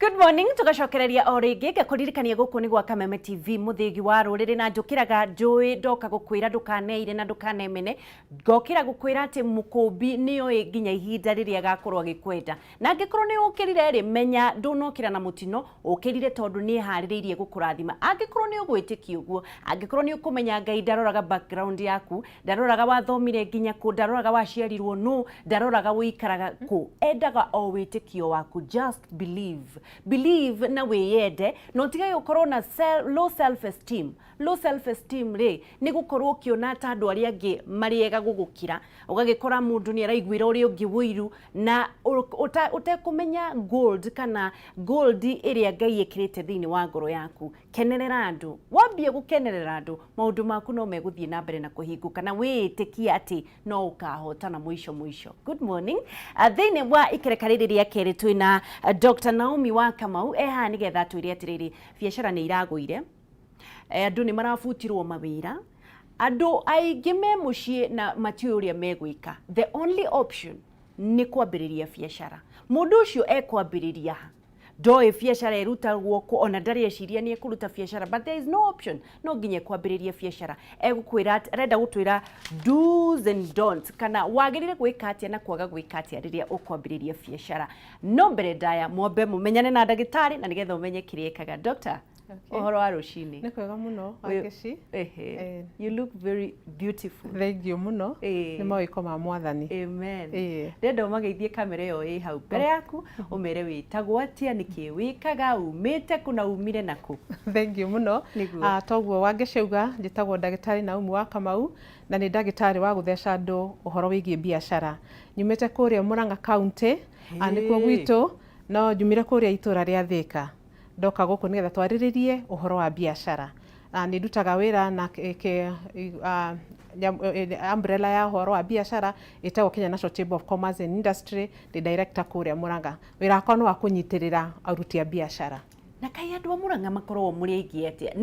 Good morning, tugacokereria o rĩngĩ ngakũririkania gũkũ nĩ gwa Kameme TV, mũthĩgi wa rũrĩrĩ, na njũkĩraga njũĩ ndoka gũkwĩra ndũkaneire na ndũkanemene, ngokĩra gũkwĩra atĩ mũkũmbi nĩoĩ nginya ihinda rĩrĩa agakorwo agĩkwenda. Na angĩkorwo nĩ ũkĩrire rĩ, menya ndũnokĩra na mũtino, ũkĩrire tondũ nĩ eharĩrĩirie gũkũrathima. Angĩkorwo nĩ ũgwĩtĩkia ũguo, angĩkorwo nĩ ũkũmenya Ngai ndaroraga background yaku, ndaroraga wathomire nginya kũ, ndaroraga waciarirwo nũ, ndaroraga ũikaraga kũ, endaga o wĩtĩkio waku. Just believe, believe na wĩyende, na ũtige gũkorwo na low self esteem. Low self esteem rĩ, nĩ gũkorwo ũkĩona ta andũ arĩa angĩ marĩ ega gũgũkĩra, ũgagĩkora mũndũ nĩ araiguĩra ũrĩa ũngĩ ũiru na ũtekũmenya gold kana gold ĩrĩa Ngai ĩkĩrĩte thĩinĩ wa ngoro yaku. Kenerera andũ. Wambia gũkenerera andũ, maũndũ maku no megũthiĩ na mbere na kũhingũka, na wĩĩtĩkie atĩ no ũkahotana mũico mũico. Good morning. Thĩinĩ wa ikereka rĩrĩ rĩa kerĩ twĩna Dr. Naomi wa Kamau e haha nĩgetha atwĩre atĩrĩrĩ, biacara nĩ iragũire, andũ nĩ marabutirwo mawĩra, andũ aingĩ me mũciĩ na matiũĩ ũrĩa megwĩka. The only option nĩ kwambĩrĩria biacara. Mũndũ ũcio ekwambĩrĩria ha? Ndoĩ biacara ĩrutagwo kũ, ona ndarĩ eciria nĩ ekũruta biacara, but there is no option, no nginya ekwambĩrĩria biacara. Egũkwĩra, arenda gũtwĩra do's and don'ts, kana wagĩrĩire gwĩka atĩa na kwaga gwĩka atĩa rĩrĩa ũkwambĩrĩria biacara. No mbere ndaya, mwambe mũmenyane na ndagĩtarĩ na nĩgetha ũmenye kĩrĩa ekaga. Doctor, ũhoro wa rũcinĩ? Nĩ kwega mũno, Wangeci. Ehe. You look very beautiful. Thank you mũno. Nĩ mawĩko ma Mwathani. Amen. Ndĩrenda ũmageithie kamera ĩyo ĩ hau mbere yaku, ũmere wĩtagwo atĩa, nĩkĩ wĩkaga, umĩte kũ na umire nakũ. Thank you mũno. Nĩguo. Toguo Wangeci auga, njĩtagwo ndagĩtarĩ Naomi wa Kamau na nĩ ndagĩtarĩ wa gũtheca andũ ũhoro wĩgiĩ biacara. Nyumĩte kũrĩa Murang'a County, nĩkuo gwitũ, no njumire kũrĩa itũra rĩa Thĩka. Ndoka gũkũ nĩgetha twarĩrĩrie ũhoro wa biacara. Nĩ ndutaga wĩra na umbrella ya ũhoro wa biacara ĩtagwo Kenya National Chamber of Commerce and Industry, ndĩ director kũrĩa Murang'a. Wĩra wakwa nĩ wa kũnyitĩrĩra aruti a biacara. Na kaĩ andũ a Murang'a makoragwo mũrĩ aingĩ atĩa?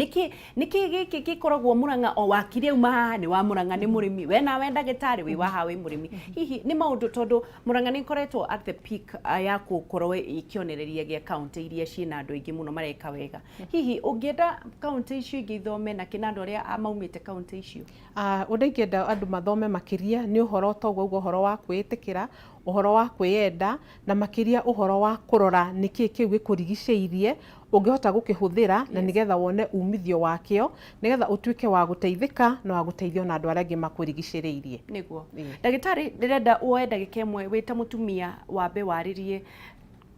Nĩkĩ gĩkĩ gĩkoragwo Murang'a? O wakiri auma haha nĩ wa Murang'a, nĩ mũrĩmi, we nawe ndagĩtarĩ wĩ wa haha wĩ mũrĩmi. Hihi nĩ maũndũ tondũ Murang'a nĩ ĩkoretwo at the peak ya gũkorwo ĩkĩonereria gĩa kaũntĩ iria ciĩna andũ aingĩ mũno mareka wega. Hihi ũngĩenda kaũntĩ icio ingĩ ithome nakĩ na andũ arĩa maumĩte kaũntĩ icio? Ũndũ ingĩenda andũ mathome makĩria nĩ ũhoro toguo ũguo, ũhoro wa kwĩĩtĩkĩra, ũhoro wa kwĩyenda, na makĩria ũhoro wa kũrora nĩkĩ kĩu gĩkũrigicĩirie ũngĩhota gũkĩhũthĩra na nĩgetha wone umithio wakĩo, nĩgetha ũtuĩke wa gũteithĩka na wa gũteithia ona andũ arĩa angĩ makũrigicĩrĩirie. Nĩguo. Ndagĩtarĩ, ndĩrenda woe ndagĩka ĩmwe wĩ ta mũtumia wambe warĩrie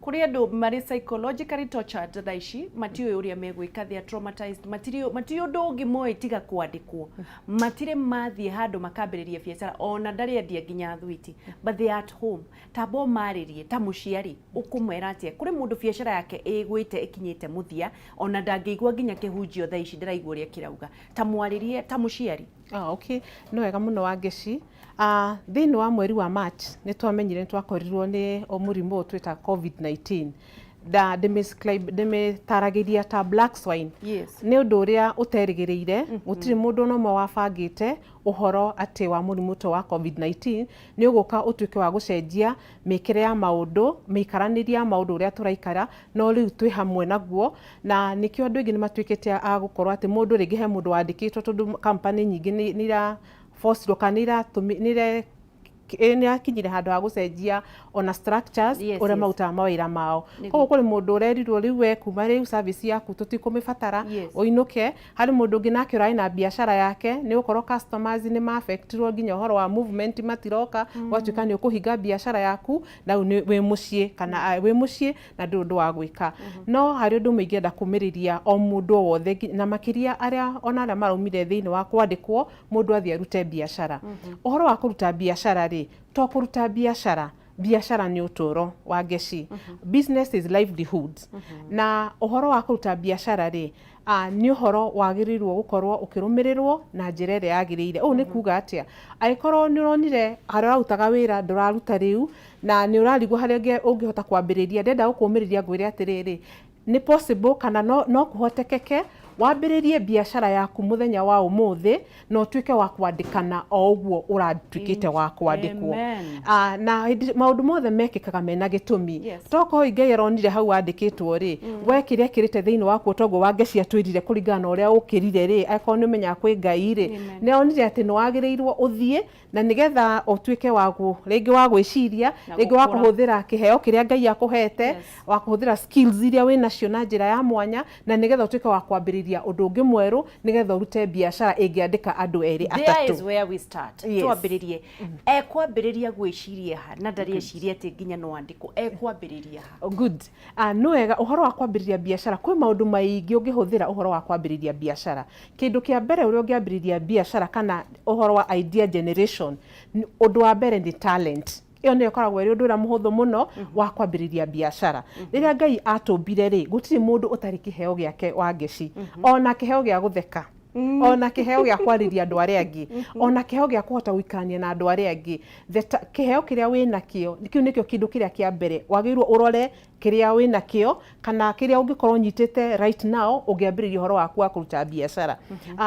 kũrĩ andũ marĩ psychologically tortured thaa ici, matiũĩ ũrĩa megwĩka, they are traumatized, matirĩ matirĩ ũndũ ũngĩ moĩ tiga kwandĩkwo, matirĩ mathiĩ handũ makambĩrĩria biacara, ona ndarĩ endia nginya thwiti, but they are at home. Tamba ũmarĩrie ta mũciari, ũkũmwĩra atĩa kũrĩ mũndũ biacara yake ĩgwĩte ĩkinyĩte mũthia, ona ndangĩigua nginya kĩhunjio thaa ici, ndĩraigua ũrĩa kĩrauga? Ta mwarĩrie ta mũciari. Ah, okay. Nĩ wega mũno, Wangeci. Thĩinĩ wa mweri wa March nĩ twamenyire nĩ twakorirwo nĩ mũrimũ ũyũ twĩta COVID-19. Nda ndĩmĩtaragĩria ta black swine. Nĩ ũndũ ũrĩa ũterĩgĩrĩire, gũtirĩ mũndũ ona ũmwe wabangĩte ũhoro atĩ wa mũrimũ ta wa COVID-19 nĩ ũgũka ũtuĩke wa gũcenjia mĩkĩre ya maũndũ, mĩikaranĩrie ya maũndũ ũrĩa tũraikara, no rĩu twĩ hamwe naguo, na nĩkĩo andũ aingĩ nĩ matuĩkĩte a gũkorwo atĩ mũndũ rĩngĩ he mũndũ wandĩkĩtwo, tondũ company nyingĩ nĩ ira forcirwo kana nĩ irakinyire handũ ha gũcenjia ona structures ũrĩa marutaga mawĩra mao. Koguo kũrĩ mũndũ ũrerirwo rĩu we kuma rĩu service yaku tũtikũmĩbatara, ũinũke. Harĩ mũndũ ũngĩ nake ũrarĩ na biacara yake, nĩ gũkorwo customers nĩ ma affectirwo, nginya ũhoro wa movement matiroka, ũgatuĩka nĩ ũkũhinga biacara yaku na rĩu wĩ mũciĩ kana wĩ mũciĩ na ndũrĩ ũndũ wa gwĩka. No harĩ ũndũ ũmwe ingĩenda kũmĩrĩria o mũndũ o wothe, na makĩria arĩa ona arĩa maraumire thĩinĩ wa kwandĩkwo, mũndũ athiĩ arute biacara. Ũhoro wa kũruta biacara rĩ, to kũruta biacara, biacara nĩ ũtũro wa ngeci. Business is livelihood. Na ũhoro wa kũruta biacara rĩ, nĩ ũhoro wagĩrĩirwo gũkorwo ũkĩrũmĩrĩrwo na njĩra ĩrĩa yagĩrĩire. Ũũ nĩ kuga atĩa? Angĩkorwo nĩ ũronire harĩa ũrarutaga wĩra ndũraruta rĩu, na nĩ ũrarigwo harĩa ũngĩhota kwambĩrĩria, ndĩrenda gũkũmĩrĩria ngwĩre atĩrĩrĩ, nĩ possible kana no kũhotekeke. Wambĩrĩrie biacara yaku mũthenya wa ũmũthĩ na ũtuĩke wa kwandĩkana o ũguo ũratuĩkĩte wa kwandĩkwo. Amen. Ah, na maũndũ mothe mekĩkaga mena gĩtũmi. Tokorwo Ngai aronire hau wandĩkĩtwo rĩ, we kĩrĩa ekĩrĩte thĩinĩ waku toguo Wangeci atwĩrire kũringana na ũrĩa ũkĩrire rĩ, angĩkorwo nĩ ũmenyaga kwĩ Ngai rĩ, nĩ onire atĩ nĩ wagĩrĩirwo ũthiĩ na nĩgetha ũtuĩke wa rĩngĩ wa gwĩciria, rĩngĩ wa kũhũthĩra kĩheo kĩrĩa Ngai akũhete, wa kũhũthĩra skills iria wĩ nacio na njĩra ya mwanya, na nĩgetha ũtuĩke wa kwambĩrĩria ũndũ ũngĩ mwerũ, nĩgetha ũrute biacara ĩngĩandĩka andũ erĩ atatũ. There is where we start. Twambĩrĩrie. Ekwambĩrĩria gwĩciria ha na ndarĩ eciria atĩ nginya no andĩkwo, ekwambĩrĩria ha? Good. Nĩ wega ũhoro wa kwambĩrĩria biacara, kwĩ maũndũ maingĩ ũngĩhũthĩra ũhoro wa kwambĩrĩria biacara. Kĩndũ kĩa mbere ũrĩa ũngĩambĩrĩria biacara kana ũhoro wa idea generation, ũndũ wa mbere nĩ talent. Ĩyo nĩyo ĩkoragwo ĩrĩ ũndũ ũrĩa mũhũthũ mũno wa kwambĩrĩria biacara. Rĩrĩa Ngai atũmbire rĩ, gũtirĩ mũndũ ũtarĩ kĩheo gĩake, Wangeci. Ona kĩheo gĩa gũtheka, ona kĩheo gĩa kwarĩria andũ arĩa angĩ, ona kĩheo gĩa kũhota gũikarania na andũ arĩa angĩ. Kĩheo kĩrĩa wĩnakĩo, kĩu nĩkĩo kĩndũ kĩrĩa kĩa mbere wagĩrĩirwo ũrore kĩrĩa wĩnakĩo kana kĩrĩa ũngĩkorwo ũnyitĩte right now ũngĩambĩrĩria ũhoro waku wa kũruta biacara.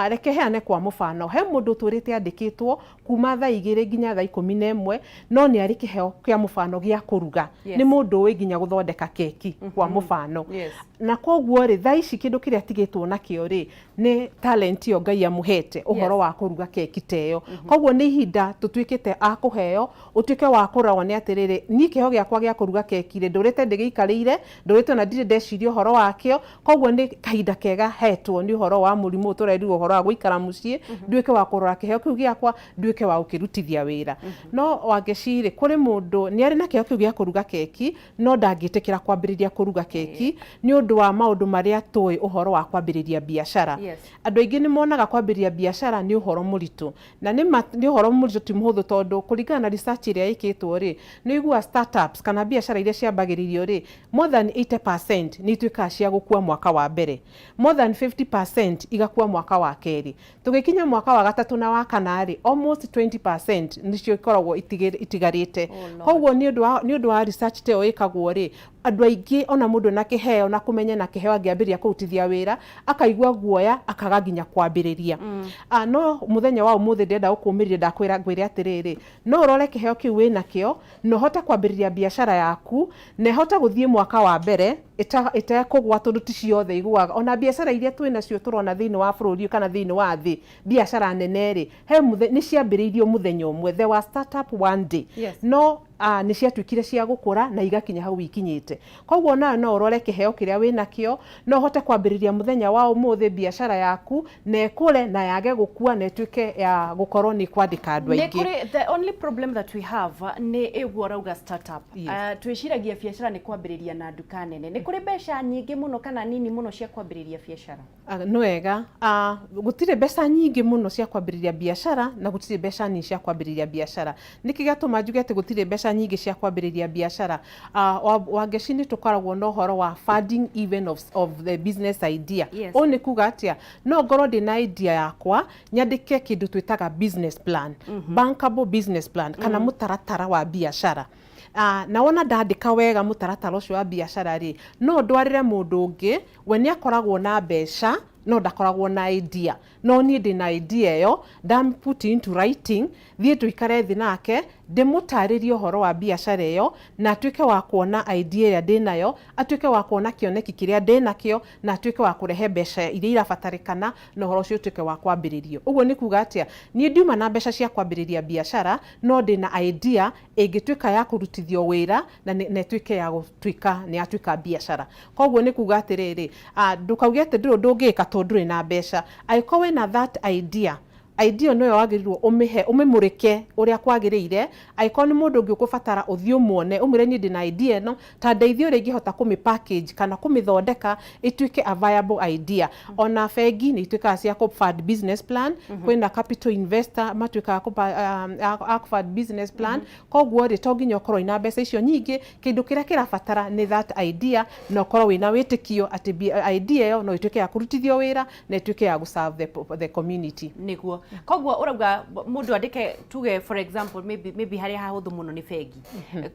Reke heane kwa mũbano, he mũndũ ũtũrĩte andĩkĩtwo kuma thaa 2 nginya thaa 11, no nĩ arĩ kĩheo kĩa mũbano gĩa kũruga. Nĩ mũndũ ũĩ nginya gũthondeka keki kwa mũbano. Na koguo rĩ, thaa ici kĩndũ kĩrĩa atigĩtwo nakĩo rĩ, nĩ talent ĩyo Ngai amũhete ũhoro wa kũruga keki ta ĩyo. Koguo nĩ ihinda tũtuĩkĩte a kũheo, ũtuĩke wa kũrorwo nĩ atĩrĩrĩ, niĩ kĩheo gĩakwa gĩa kũruga keki rĩ, ndũrĩte ndĩgĩikarĩire, ndũrĩte ona ndirĩ ndeciria ũhoro wakĩo, koguo nĩ kahinda kega hetwo nĩ ũhoro wa mũrimũ ũyũ tũrerirwo ũhoro wa gũikara mũciĩ, nduĩke wa kũrora kĩheo kĩu gĩakwa, nduĩke wa gũkĩrutithia wĩra. No Wangeci rĩ, kũrĩ mũndũ nĩ arĩ na kĩheo kĩu gĩa kũruga keki, no ndangĩtĩkĩra kwambĩrĩria kũruga keki nĩ ũndũ wa maũndũ marĩa tũĩ ũhoro wa kwambĩrĩria biacara. Andũ aingĩ nĩ monaga kwambĩrĩria biacara nĩ ũhoro mũritũ. Na nĩ ma nĩ ũhoro mũritũ ti mũhũthũ tondũ kũringana na research ĩrĩa ĩkĩtwo rĩ, nĩ ũiguaga startups kana biacara iria ciambagĩrĩrio rĩ, more than 80% nĩ ituĩkaga cia gũkua mwaka wa mbere. More than 50% igakua mwaka wa kerĩ. Tũgĩkinya mwaka wa gatatũ na wa kana rĩ, almost 20% nĩcio ikoragwo itigarĩte. Koguo nĩ ũndũ wa research ta ĩyo ĩkagwo rĩ, andũ aingĩ ona mũndũ ena kĩheo na kũmenya na kĩheo angĩambĩrĩria kũrutithia wĩra, akaigua guoya akaga nginya kwambĩrĩria. No mũthenya wa ũmũthĩ ndĩrenda gũkũmĩrĩria ndakwĩra ngwĩre atĩrĩrĩ, no ũrore kĩheo kĩu wĩnakĩo na ũhote kwambĩrĩria biacara yaku na ĩhote gũthiĩ mwaka wa mbere ĩtekũgwa tondũ ti ciothe igũaga. Ona biacara iria twĩ nacio tũrona thĩinĩ wa bũrũri ũyũ kana thĩinĩ wa thĩ, biacara nene rĩ, he nĩ ciambĩrĩirio mũthenya ũmwe, there was start up one day. No nĩ ciatuĩkire cia gũkũra na igakinya hau ikinyĩte. Koguo nawe no ũrore kĩheo kĩrĩa wĩnakĩo, no ũhote kwambĩrĩria mũthenya wa ũmũthĩ biacara yaku na ĩkũre na yage gũkua na ĩtuĩke ya gũkorwo nĩ ĩkwandĩka andũ aingĩ. Nĩ kũrĩ, the only problem that we have nĩ ũguo ũrauga start up. Twĩciragia biacara nĩ kwambĩrĩria na nduka nene. Nĩ kũrĩ mbeca nyingĩ mũno kana nini mũno cia kwambĩrĩria biacara? Nĩ wega, gũtirĩ mbeca nyingĩ mũno cia kwambĩrĩria biacara na gũtirĩ mbeca nini cia kwambĩrĩria biacara. Nĩkĩ gĩatũma njuge atĩ gũtirĩ mbeca nyingĩ cia kwambĩrĩria biacara? Wangeci nĩ tũkoragwo na ũhoro wa funding even of the business idea. Ũũ nĩ kuga atĩa? No ngorwo ndĩna idea yakwa, nyandĩke kĩndũ twĩtaga business plan, bankable business plan kana mũtaratara wa biacara. Na wona ndandĩka wega mũtaratara ũcio wa biacara rĩ, no ndwarĩre mũndũ ũngĩ, we nĩ akoragwo na mbeca no ndakoragwo na idea. No niĩ ndĩna idea ĩyo, ndam put into writing, thiĩ tũikare thĩ nake, ndĩmũtarĩrie ũhoro wa biacara ĩyo, na atuĩke wa kuona idea ĩrĩa ndĩnayo, atuĩke wa kuona kĩoneki kĩrĩa ndĩnakĩo, na atuĩke wa kũrehe mbeca iria irabatarĩkana, na ũhoro ũcio ũtuĩke wa kwambĩrĩrio. Ũguo nĩ kuga atĩa? Niĩ ndiuma na mbeca cia kwambĩrĩria biacara, no ndĩna idea ĩngĩtuĩka ya kũrutithio wĩra na ĩtuĩke ya gũtuĩka nĩ yatuĩka biacara. Koguo nĩ kuga atĩrĩrĩ, ndũkauge atĩ ndũrĩ ũndũ ũngĩka tondũ ndũrĩ na mbeca. Angĩkorwo wĩna that idea, idea ĩyo nĩyo wagĩrĩirwo ũmĩhe, ũmĩmũrĩke ũrĩa kwagĩrĩire. Angĩkorwo nĩ mũndũ ũngĩ ũkũbatara ũthiĩ ũmuone, ũmwĩre niĩ ndĩna idea ĩno, ta ndeithia ũrĩa ingĩhota kũmĩ package kana kũmĩthondeka ĩtuĩke a viable idea. Ona bengi nĩ ituĩkaga cia kũ fund business plan, kwĩna capital investor matuĩkaga a kũ fund business plan. Koguo rĩ, to nginya ũkorwo wĩna mbeca icio nyingĩ, kĩndũ kĩrĩa kĩrabatara nĩ that idea na ũkorwo wĩna wĩtĩkio atĩ idea ĩyo no ĩtuĩke ya kũrutithio wĩra na ĩtuĩke ya gũ serve the community. Nĩguo. Koguo ũrauga mũndũ andĩke, tuge for example, maybe harĩa hahũthũ mũno nĩ bengi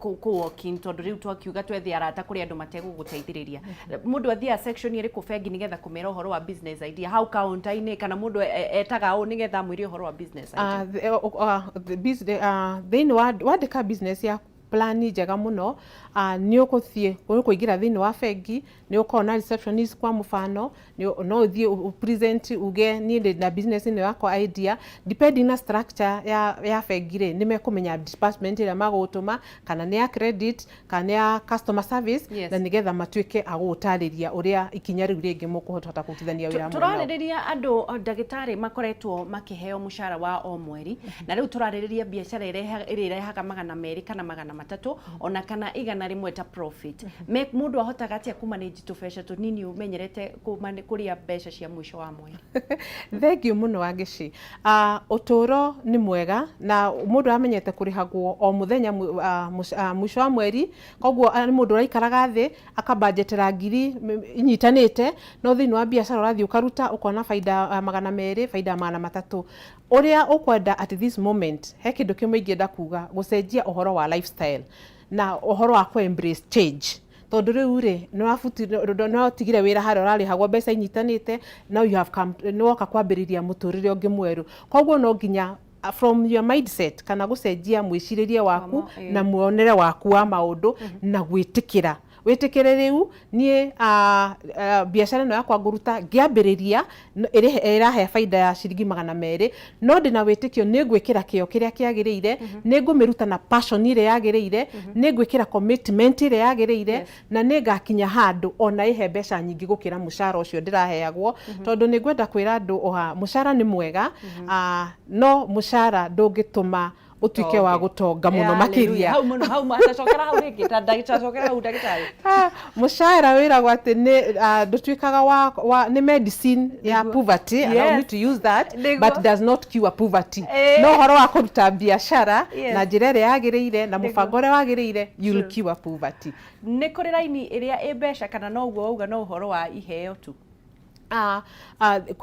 kũ walk in, tondũ rĩu twakiuga twethe arata kũrĩ andũ mategũgũteithĩrĩria. Mũndũ athiaga section ĩrĩkũ bengi nĩgetha kũmera ũhoro wa business idea? Hau counter-inĩ, kana mũndũ etaga ũ nĩgetha amwĩre ũhoro wa business idea? Thĩinĩ wa wandĩka business ya plan njega mũno, nĩ ũgũthiĩ ũkũingĩra thĩinĩ wa bengi, nĩ ũkorwo na receptionist. Kwa mũbano, no ũthiĩ present, uge niĩ ndĩ na business ĩno yakwa idea. Depending na structure ya bengi rĩ, nĩ mekũmenya department ĩrĩa magũgũtũma, kana nĩ ya credit kana nĩ ya customer service, na nĩgetha matuĩke a gũgũtarĩria ũrĩa ikinya rĩu rĩngĩ mũkũhota kũrutithania wĩra hamwe nao. Tũrarĩrĩria andũ, ndagĩtarĩ, makoretwo makĩheo mũcara wa o mweri, na rĩu tũrarĩrĩria biacara ĩrĩa ĩrehaga 200 kana 300 ona kana 100 ta profit. Mũndũ ahotaga atĩa kũmanage tũbeca tũnini ũmenyerete kũrĩa mbeca cia mũico wa mweri? Thengiũ mũno, Wangeci. Ũtũũro nĩ mwega na mũndũ amenyete kũrĩhagwo o mũthenya mũico wa mweri, koguo nĩ mũndũ ũraikaraga thĩ akabanjetera ngiri inyitanĩte. No thĩinĩ wa biacara ũrathiĩ ũkaruta, ũkona baida 200, baida 300, ũrĩa ũkwenda. At this moment he kĩndũ kĩmwe ingĩenda kuga, gũcenjia ũhoro wa lifestyle na ũhoro wa kũ embrace change, tondũ rĩu rĩ nĩ watigire wĩra harĩa ũrarĩhagwo mbeca inyitanĩte. Now you have come, nĩ woka kwambĩrĩria mũtũrĩre ũngĩ mwerũ, koguo no nginya from your mindset kana gũcenjia mwĩcirĩrie waku na muonere waku wa maũndũ na gwĩtĩkĩra, wĩtĩkĩre rĩu niĩ biacara ĩno yakwa ngũruta ngĩambĩrĩria ĩrahe baida ya ciringi 200, no ndĩna wĩtĩkio nĩ ngwĩkĩra kĩo kĩrĩa kĩagĩrĩire, nĩ ngũmĩruta na passion ĩrĩa yagĩrĩire, nĩ ngwĩkĩra commitment ĩrĩa yagĩrĩire, na nĩ ngakinya handũ ona ĩhe mbeca nyingĩ gũkĩra mũcara ũcio ndĩraheagwo. Tondũ nĩ ngwenda kwĩra andũ oha, mũcara nĩ mwega, no mũcara ndũngĩtũma ũtuĩke wa gũtonga mũno makĩria. Hau mũno hau, tacokera hau rĩngĩ, ta tacokera hau, ndagĩtarĩ. Mũcara wĩragwo atĩ nĩ ndũtuĩkaga wa nĩ medicine ya poverty, allow me to use that, but does not cure poverty. No ũhoro wa kũruta biacara na njĩra ĩrĩa yagĩrĩire na mũbango ũrĩa wagĩrĩire, you'll cure poverty. Nĩ kũrĩ raini ĩrĩa ĩ mbeca, kana no ũguo wauga no ũhoro wa iheo tu?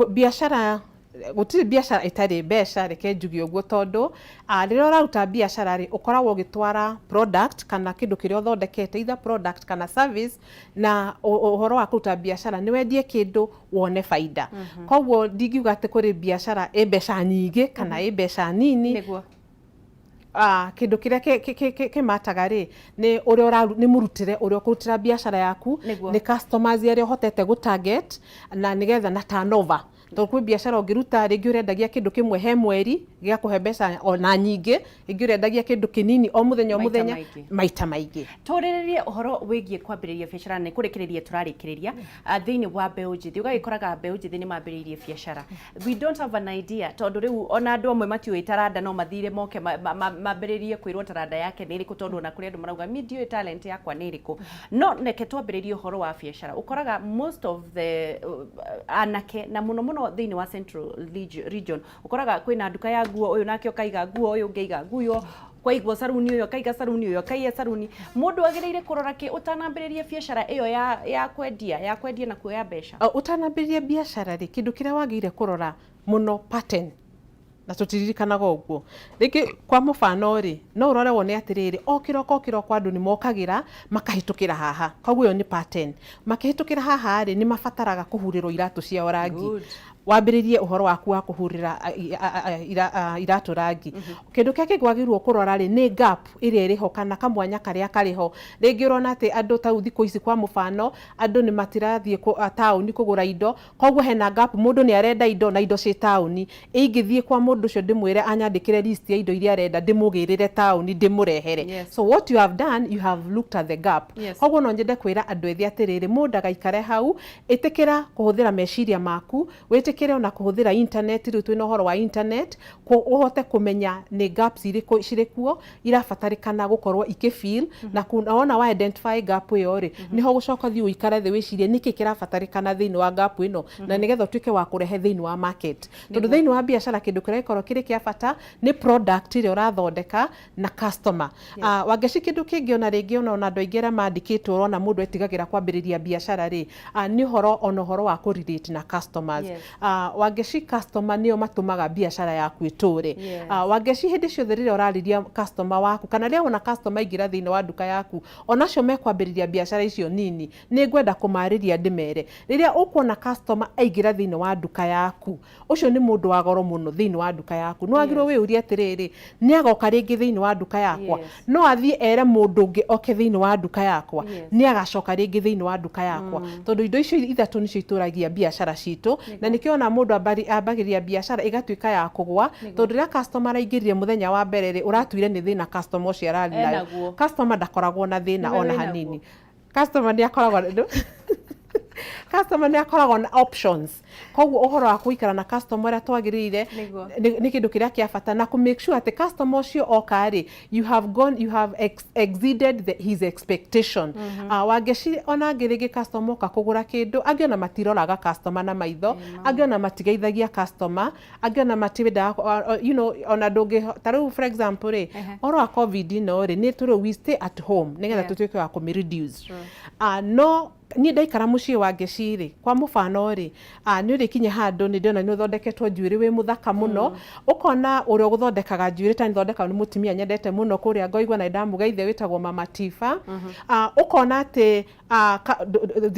Biacara, gũtirĩ biacara ĩtarĩ mbeca, reke njuge ũguo, tondũ rĩrĩa ũraruta biacara rĩ, ũkoragwo ũgĩtwara product kana kĩndũ kĩrĩa ũthondekete, either product kana service. Na ũhoro wa kũruta biacara nĩ wendie kĩndũ wone baida. Koguo ndingiuga atĩ kũrĩ biacara ĩ mbeca nyingĩ kana ĩ mbeca nini. Kĩndũ kĩrĩa kĩmataga rĩ, nĩ ũrĩa nĩ mũrutĩre ũrĩa ũkũrutĩra biacara yaku, nĩ customers arĩa ũhotete gũ target na nĩgetha na turnover, tondũ kwĩ biacara ũngĩruta rĩngĩ ũrendagia kĩndũ kĩmwe he mweri gĩgakũhe mbeca ona nyingĩ, ĩngĩ ũrendagia kĩndũ kĩnini o mũthenya o Maita mũthenya maingĩ. Maita maingĩ. Tũrĩrĩrie ũhoro wĩgiĩ kwambĩrĩria biacara. Nĩ kũrĩkĩrĩria tũrarĩkĩrĩria thĩinĩ wa mbeũ njĩthĩ. Ũgagĩkoraga mbeũ njĩthĩ nĩ mambĩrĩirie biacara, we don't have an idea, tondũ rĩu ona andũ amwe matiũĩ taranda, no mathire moke mambĩrĩrie kwĩrwo taranda yake nĩ ĩrĩkũ, tondũ ona kũrĩ andũ marauga mi ndiũĩ talent yakwa nĩ ĩrĩkũ. No reke twambĩrĩrie ũhoro wa biacara. Ũkoraga most of the anake, na mũno mũno thĩinĩ wa Central Region, ũkoraga kwĩna nduka ya nguo, ũyũ nake ũkaiga nguo, ũyũ ũngĩ aiga nguo, kwaigwo saruni, ũyũ akaiga saruni, ũyũ akaiga saruni. Mũndũ agĩrĩire kũrora kĩ ũtanambĩrĩria biacara ĩyo ya kwendia na kuoya mbeca? Ũtanambĩrĩria biacara rĩ, kĩndũ kĩrĩa wagĩrĩire kũrora mũno, pattern, na tũtiririkanaga ũguo rĩngĩ. Kwa mũbano rĩ, no ũrore wone atĩrĩrĩ, o kĩroko o kĩroko andũ nĩ mokagĩra makahĩtũkĩra haha, koguo ĩyo nĩ pattern. Makĩhĩtũkĩra haha rĩ, nĩ mabataraga kũhurĩrwo iratũ ciao rangi. Wambĩrĩrie ũhoro waku wa kũhurĩra iratũ rangi. Kĩndũ kĩrĩa kĩngĩ wagĩrĩirwo kũrora rĩ, nĩ gap ĩrĩa ĩrĩho kana kamwanya karĩa karĩ ho. Rĩngĩ ũrona atĩ andũ tau thikũ ici, kwa mũbano, andũ nĩ matirathiĩ taũni kũgũra indo, koguo hena gap. Mũndũ nĩ arenda indo na indo ciĩ taũni. Ingĩthiĩ kwa mũndũ ũcio ndĩmwĩre anyandĩkĩre list ya indo iria arenda, ndĩmũgĩrĩre taũni ndĩmũrehere. So what you have done, you have looked at the gap. Koguo no nyende kwĩra andũ ethĩ atĩrĩrĩ, mũndũ ndagaikare hau. Ĩtĩkĩra kũhũthĩra meciria maku, wĩtĩkĩre ona kũhũthĩra internet. Rĩu twĩna ũhoro wa internet, ũhote kũmenya nĩ gaps irĩkũ cirĩ kuo irabatarĩkana gũkorwo ikĩfill. Na wona wa identify gap ĩyo rĩ, nĩho gũcoka thiĩ ũikare thĩ wĩcirie nĩkĩ kĩrabatarĩkana thĩinĩ wa gap ĩno, na nĩgetha ũtuĩke wa kũrehe thĩinĩ wa market, tondũ thĩinĩ wa biacara kĩndũ kĩrĩa gĩkoragwo kĩrĩ kĩa bata nĩ product ĩrĩa ũrathondeka na customer. Yes. Wangeci, kĩndũ kĩngĩ ona rĩngĩ ona andũ aingĩ arĩa mandĩkĩtwo, ũrona mũndũ etigagĩra kwambĩrĩria biacara rĩ, nĩ ũhoro ona ũhoro wa kũ relate na customers. Yes. Wangeci, customer nĩo matũmaga biacara yaku ĩtũre. Yes. Wangeci, hĩndĩ ciothe rĩrĩa ũrarĩria customer waku kana rĩrĩa wona customer aingĩra thĩinĩ wa nduka yaku, onacio mekwambĩrĩria biacara icio nini, nĩ ngwenda kũmarĩria ndĩmere, rĩrĩa ũkuona customer aingĩra thĩinĩ wa nduka yaku, ũcio nĩ mũndũ wa goro mũno thĩinĩ wa nduka yaku. Nĩ wagĩrĩirwo wĩyũrie atĩrĩrĩ, nĩ agoka rĩngĩ thĩinĩ wa nduka yakwa? No athiĩ ere mũndũ ũngĩ oke thĩinĩ wa nduka yakwa? Nĩ agacoka rĩngĩ thĩinĩ wa nduka yakwa? Tondũ indo icio ithatũ nĩcio itũragia biacara citũ, na nĩkĩo ona mũndũ ambagĩrĩria biacara ĩgatuĩka ya kũgwa, tondũ rĩrĩa customer araingĩrire mũthenya wa mbere rĩ, ũratuire nĩ thĩna customer ũcio ararĩ nayo. Enaguo. Customer ndakoragwo na thĩna Nĩwe ona wĩnaguo. hanini. Customer nĩ akoragwo na options. Koguo ũhoro wa gũikara na customer ũrĩa twagĩrĩire Nĩguo. nĩ kĩndũ kĩrĩa kĩa bata, na kũ make sure atĩ customer ũcio oka rĩ, you have exceeded his expectation. Wangeci, ona angĩ rĩngĩ customer oka kũgũra kĩndũ, angĩ ona matiroraga customer na maitho, angĩ ona matigeithagia customer, angĩ ona matiwendaga ona ndũngĩ. Ta rĩu, for example rĩ, ũhoro wa COVID ĩno rĩ, nĩ tũrĩ we stay at home nĩgetha tũtuĩke wa kũmĩ reduce. No niĩ ndaikara mũciĩ wa Ngeci rĩ, kwa mũbano rĩ, nĩ ũrĩkinya handũ nĩ ndĩrona nĩ ũthondeketwo njuĩrĩ wĩ mũthaka mũno, ũkona ũrĩa ũgũthondekaga njuĩrĩ ta nĩthondekagwo nĩ mũtumia nyendete mũno kũrĩa Ngoigua, na nĩndamũgeithia, wĩtagwo Mama Tifa. Ũkona atĩ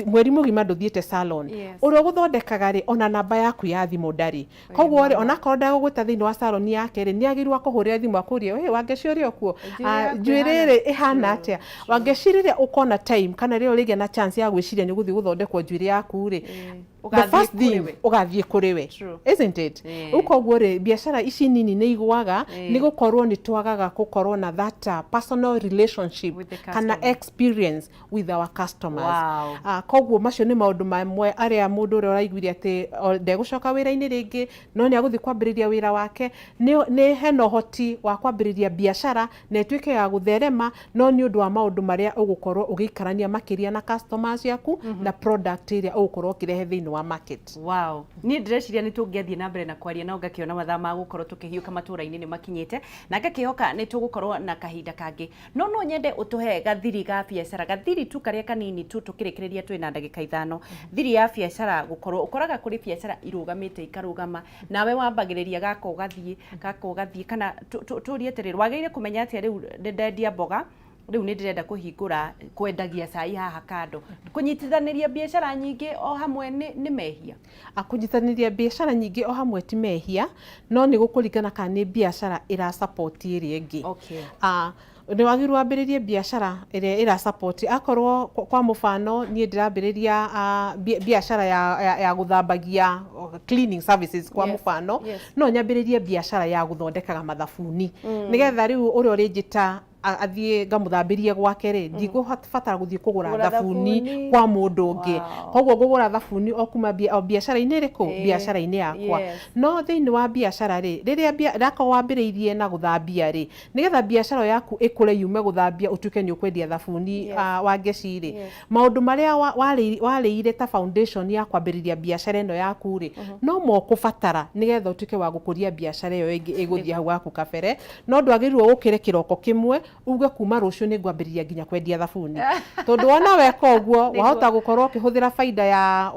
mweri mũgima ndũthiĩte salon. Ũrĩa ũgũthondekaga rĩ, ona namba yaku ya thimũ ndarĩ. Koguo rĩ, onakorwo ndagũgwĩta thĩinĩ wa salon yake rĩ, nĩ agĩrĩirwo akũhũrĩre thimũ akũrie, "Hey, Wangeci, ũrĩ o kuo? Njuĩrĩ yaku Njuĩrĩ ĩhana rĩ ĩhana atĩa?" Wangeci, rĩrĩa ũkona time kana rĩrĩa ũrĩgĩa na chance ya gwĩciria nĩ ũgũthiĩ gũthondekwo njuĩrĩ yaku rĩ, the Ũgathiĩ first thing kũrĩ we. Ũgathiĩ kũrĩ we. Isn't it? Rĩu koguo rĩ, biacara ici nini nĩ igũaga nĩ gũkorwo nĩ twagaga gũkorwo na that personal relationship with the kana customer. Experience with our customers. Koguo macio nĩ maũndũ mamwe arĩa mũndũ ũrĩa ũraiguire atĩ ndegũcoka wĩra-inĩ rĩngĩ no nĩ agũthiĩ kwambĩrĩria wĩra wake, nĩ hena ũhoti wa kwambĩrĩria biacara na ĩtuĩke ya gũtherema, no nĩ ũndũ wa maũndũ marĩa ũgũkorwo ũgĩikarania makĩria na customers ciaku na product ĩrĩa ũgũkorwo ũkĩrehe thĩinĩ wa market. Wow. Niĩ ndĩreciria nĩ tũngĩathiĩ na mbere na kwaria, no ngakĩona mathaa ma gũkorwo tũkĩhiũka matũra-inĩ nĩ makinyĩte, na ngakĩhoka nĩ tũgũkorwo na kahinda kangĩ. No nyende ũtũhe gathiri ga biacara, gathiri tu karĩa kanini tu, tũkĩrĩkĩrĩria twĩ na ndagĩka 5. Thiri ya biacara, gũkorwo ũkoraga kũrĩ biacara irũgamĩte ikarũgama, nawe wambagĩrĩria gaka ũgathiĩ, gaka ũgathiĩ, kana tũrie atĩrĩrĩ, wagĩrĩire kũmenya atĩa rĩu nĩ ndendia mboga, rĩu nĩ ndĩrenda kũhingũra kwendagia cai haha kando? Kũnyitithanĩria biacara nyingĩ o hamwe nĩ mehia? Kũnyitanĩria biacara nyingĩ o hamwe ti mehia, no nĩ gũkũringana kana nĩ biacara ĩra support ĩrĩa ĩngĩ. Nĩ wagĩrĩirwo wambĩrĩrie biacara ĩrĩa ĩra support. Akorwo kwa mũbano niĩ ndĩrambĩrĩria biacara ya gũthambagia, cleaning services kwa mũbano, no nyambĩrĩrie biacara ya gũthondekaga mathabuni, nĩgetha rĩu ũrĩa ũrĩnjĩta athiĩ ngamũthambĩrie gwake rĩ, ndigũbatara gũthiĩ kũgũra Kũgũra thabuni thabuni. kwa mũndũ ũngĩ. Koguo ngũgũra thabuni o kuma o biacara-inĩ ĩrĩkũ? Biacara-inĩ yakwa. No thĩinĩ wa biacara rĩ, rĩrĩa rakorwo wambĩrĩirie na gũthambia rĩ, nĩgetha biacara ĩyo yaku ĩkũre yume gũthambia ũtuĩke nĩ ũkwendia thabuni, wa Ngeci rĩ, maũndũ marĩa warĩire ta foundation ya kwambĩrĩria biacara ĩno yaku rĩ, no mo ũkũbatara nĩgetha ũtuĩke wa gũkũria biacara ĩyo ĩngĩ ĩgũthiĩ hau haku kabere. No ndwagĩrĩirwo ũkĩre kĩroko kĩmwe uge kuma rũciũ nĩ ngwambĩrĩria nginya kwendia thabuni, tondũ wona weka ũguo, wahota gũkorwo ũkĩhũthĩra baida ya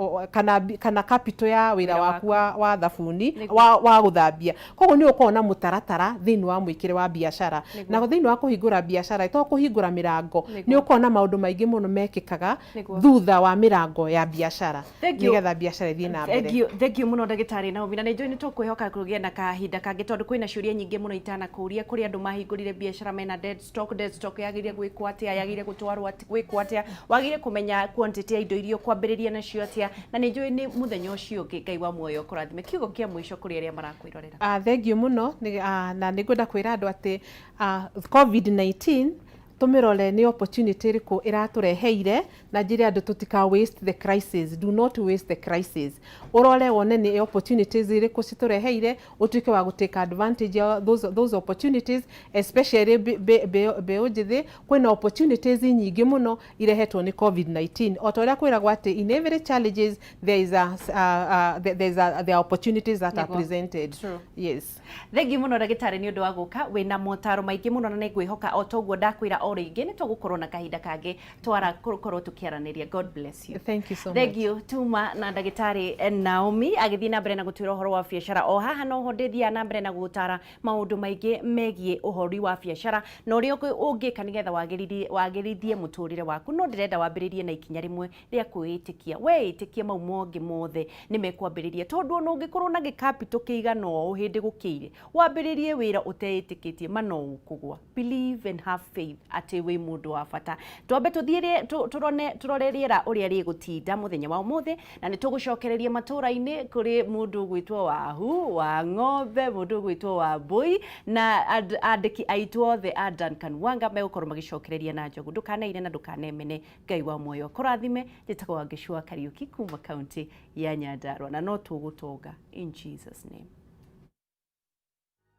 kana capital ya wĩra Wĩra waku wa thabuni Nĩguo. wa gũthambia. Koguo nĩ ũkoragwo na mũtaratara thĩinĩ wa mwĩkĩre wa biacara na thĩinĩ wa kũhingũra biacara. To kũhingũra mĩrango, nĩ ũkoragwo na maũndũ maingĩ mũno mekĩkaga thutha wa mĩrango ya biacara Thank you. nĩgetha biacara ĩthiĩ na mbere. Thank you, thank you mũno, ndagĩtarĩ Naomi, na nĩ njũĩ nĩ tũkwĩhoka kũgĩa na kahinda kangĩ, tondũ kwĩna ciũria nyingĩ mũno itanakũria. Kũrĩ andũ mahingũrire biacara mena dead stock. Dead stock yagĩrĩire gwĩkwo atĩa? Yagĩrĩire gũtwarwo gwĩkwo atĩa? Wagĩrĩire kũmenya quantity ya indo iria ũkwambĩrĩria nacio atĩa? Na nĩ njũĩ nĩ mũthenya ũcio ũngĩ. Ngai wa muoyo kũrathime. Kiugo kĩa mũico kũrĩ arĩa marakwĩrorera. Thank you mũno. Na nĩ ngwenda kwĩra andũ atĩ COVID-19 Tũmĩrore nĩ opportunity ĩrĩkũ ĩratũreheire, na njĩre andũ tũtika waste the crisis. Do not waste the crisis. Ũrore wone nĩ opportunities irĩkũ citũreheire, ũtuĩke wa gũ take advantage ya those opportunities, especially mbeũ njĩthĩ. Kwĩna opportunities nyingĩ mũno irehetwo nĩ COVID-19, o ta ũrĩa kwĩragwo atĩ in every challenges there is a, there is a, there are opportunities that are presented. Yes. Thengiũ mũno, ndagĩtarĩ, nĩ ũndũ wa gũka wĩna motaro maingĩ mũno, na nĩ ngwĩhoka o toguo ndakwĩra o rĩngĩ nĩ tũgũkorwo na kahinda kangĩ twara gũkorwo tũkĩaranĩria. God bless you. Thank you so much. Thank you. Tuma na ndagĩtarĩ Naomi agĩthiĩ na mbere na gũtwĩra ũhoro wa biacara. O haha noho ndĩthiaga na mbere na gũgũtara maũndũ maingĩ megiĩ ũhoro wa biacara na ũrĩa ũngĩka nĩgetha wagĩrithie mũtũrĩre waku. No ndĩrenda wambĩrĩrie na ikinya rĩmwe rĩa kwĩĩtĩkia. Weĩtĩkia, mau mongĩ mothe nĩ mekwambĩrĩria, tondũ ona ũngĩkorwo na gĩkapito kĩigana ũũ hĩndĩ gũkĩire, wambĩrĩrie wĩra ũteĩtĩkĩtie, ma no ũkũgwa. Believe and have faith atĩ wĩ mũndũ wa bata. Twambe tũthiĩ tũrone tũrore rĩera ũrĩa rĩgũtinda mũthenya wa ũmũthĩ, na nĩ tũgũcokereria matũra-inĩ kũrĩ mũndũ ũgwĩtwo Wahu wa Ng'ombe, mũndũ ũgwĩtwo wa Mbũi, na andĩki aitũ othe a Duncan Wanga megũkorwo magĩcokereria na njogu. Ndũkaneire na ndũkanemene. Ngai wa muoyo kũrathime. Njĩtagwo Wangeci wa Kariũki kuma kaunti ya Nyandarua, na no tũgũtonga in Jesus name.